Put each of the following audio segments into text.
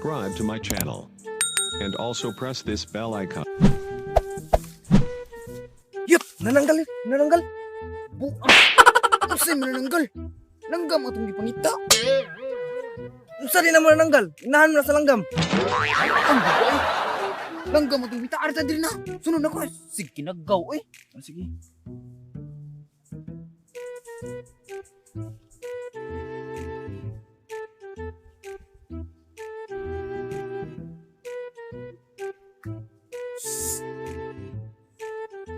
Subscribe to my channel. And also press this bell icon. Yup, nananggal, nananggal. Buang. Unsay manananggal? Langgam atong gipangita. Unsa din ang manananggal? Inahan mo na sa langgam. Ang buang. Langgam atong gipangita. Arita diri na. Sunod na ko. Sige, naggaw eh. Ah, sige.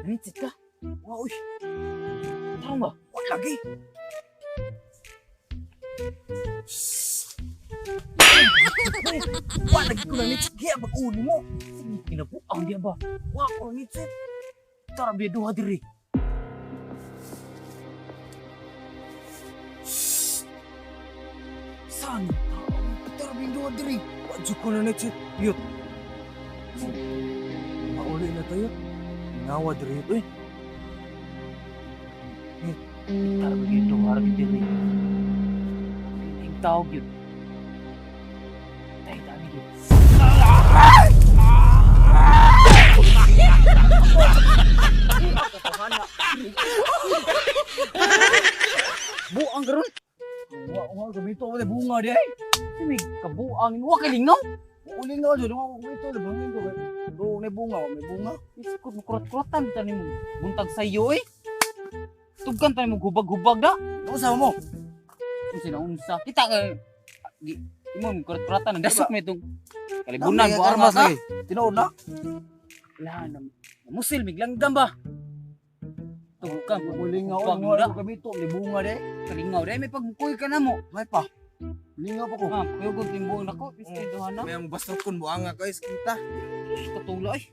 Nanitsit ka. Wa uy, Tarong ba? wa lagi. Wa lagi ko na nitsit. Giya pag-uli mo. Sige, kinabuang diya ba? Wa ko na nitsit. Tara, biya duha diri. Saan? Tara bindo diri. Wa jud ko na nitsit. Yut. Mauli na tayo. Ngawa diri uy. Tara, biya duha ra diri. Ang tawag yun. Tayo, dami yun. Buang karon. Wa wa gamito ko bunga di ay. May kabuang. Wa kay lingaw. Uli nga jud wa gamito di bangin ko. Do may bunga, wa may bunga. Iskot mo kurot-kurotan tani mo. Buntag sa iyo eh. Tugkan tani mo hubag-hubag da. Unsa mo? Unsa na unsa. Kita ka gi imo mo kurot-kurotan dasok mo itong kalibunan Dami buang armas ka. lagi. Tinuod na. Wala na. Musil miglangdam ba. Tugkan Uli nga hubag wa mo da. gamito may bunga di. Kalingaw dai may pagmukoy ka na mo. May pa. Lingaw pa ko. Ha, kuyog timbuang nako, bisti duha na. May ang bastot kun buanga guys kita. Sus, katula ay.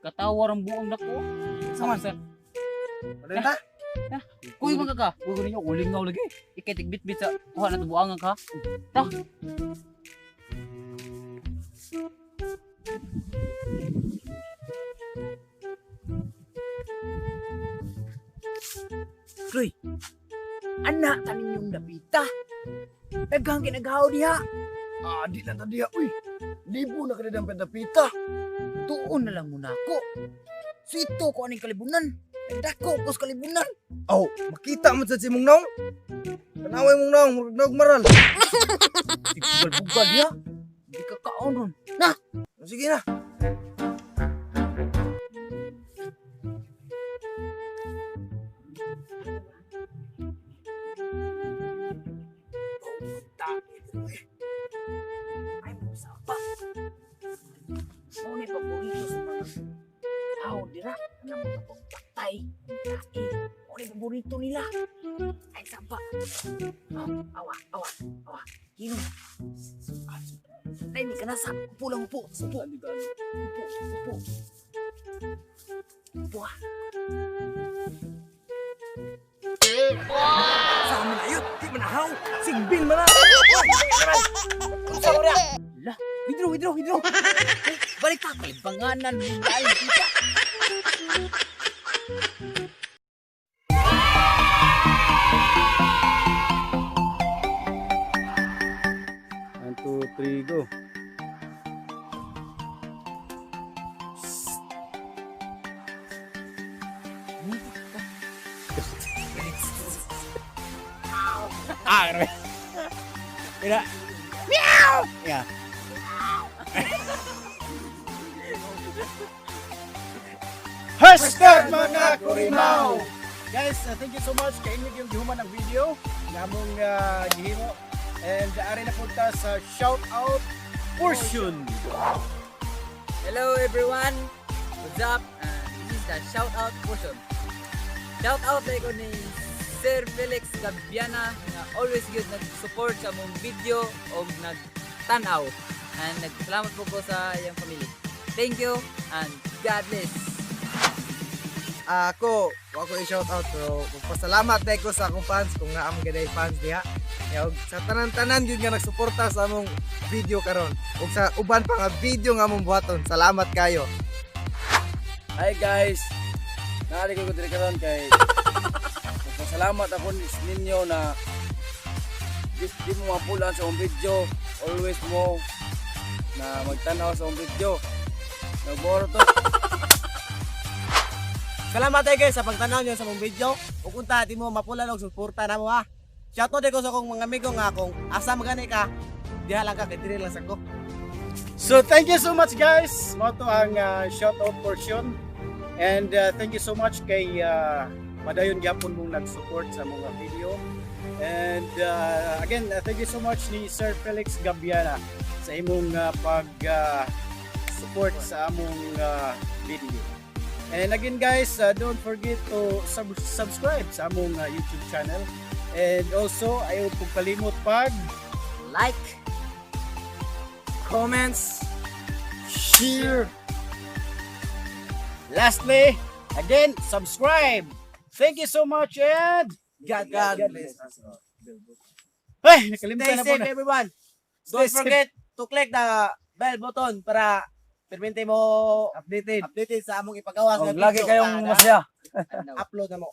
Katawa ang buang nako. Saman. Sa Padenta. kuy man ka ka. Kuy ko ninyo ulingaw lagi. Ikay tigbitbit sa kuha na to buangan ka. Ta. Kloy, anak tanin yung dapita. Daghang kinagaw diha. Ah, di lang tadi uy. Libo na kada ang pita. Tuon na lang muna ako. Sito ko aning kalibunan. Dako ko sa kalibunan. Aw, makita man sa simong naong. Tanaway mong naong, murag naog maral. Bugal-bugal diha. Di ka kaon ron. Sige na. Ay, sapa. Muna paborito sa mga tao dira. Ang mga pagpatay. Tae. Muna paborito nila. Ay, sapa. Oh, awa, awa, awa. Hino. Ay, ka nasa. Upo lang, upo. Upo. Upo, upo. Upo ah. Sa amin ayot, di manahaw. Sigbin man na. Unsa mo ra? La, withdraw, withdraw, withdraw. Ay, balik ka kalibanganan mo ay kita. One, two, three, go. Ah, grabe. Mira. Meow! Yeah. #MgaKurimaw! Guys, thank you so much kay inyo yung gihuman ang video nga among gihimo. And ari na punta sa shout out portion. Hello everyone. What's up? This is the shout out portion. Shout out ko ni Sir Felix Gabiana nga always good nag-support sa among video o nagtanaw. And nagpasalamat po ko sa iyang family. Thank you and God bless. Ako, wa ko i-shout out pero magpasalamat dahil ko sa akong fans kung naa man gaday fans diha. Kaya og sa tanan-tanan yun nga nagsuporta sa among video karon ug sa uban pa nga video nga among buhaton. Salamat kayo. Hi guys. Naari ko diri karon kay nagpasalamat ako ninyo na di mo mapulan sa akong video. Always mo na magtanaw sa akong video. Nagboro to. Salamat ay guys sa pagtanaw niyo sa mong video. Ug unta di mo mapula og suporta namo ha. Shoutout ko sa akong mga amigo nga kung asa magani ka, diha lang ka kay diri lang sa ko. So thank you so much, guys. Mao to ang shout out portion. And thank you so much kay padayon gyapon mong nag-support sa mga video. And again, thank you so much ni Sir Felix Gabiana sa imong pag support sa among video. And again guys, don't forget to subscribe sa among YouTube channel. And also, ayaw pong kalimot pag Like, Comments, share. Lastly, again, subscribe. Thank you so much and God bless us all. Ay, nakalimutan Stay na po safe na. everyone. Stay Don't safe. forget to click the bell button para permente mo Updated. updated sa among ipagawas Og nga lagi video kayong kada masaya. ano. Upload na mo.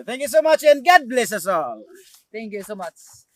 Thank you so much and God bless us all. Thank you so much.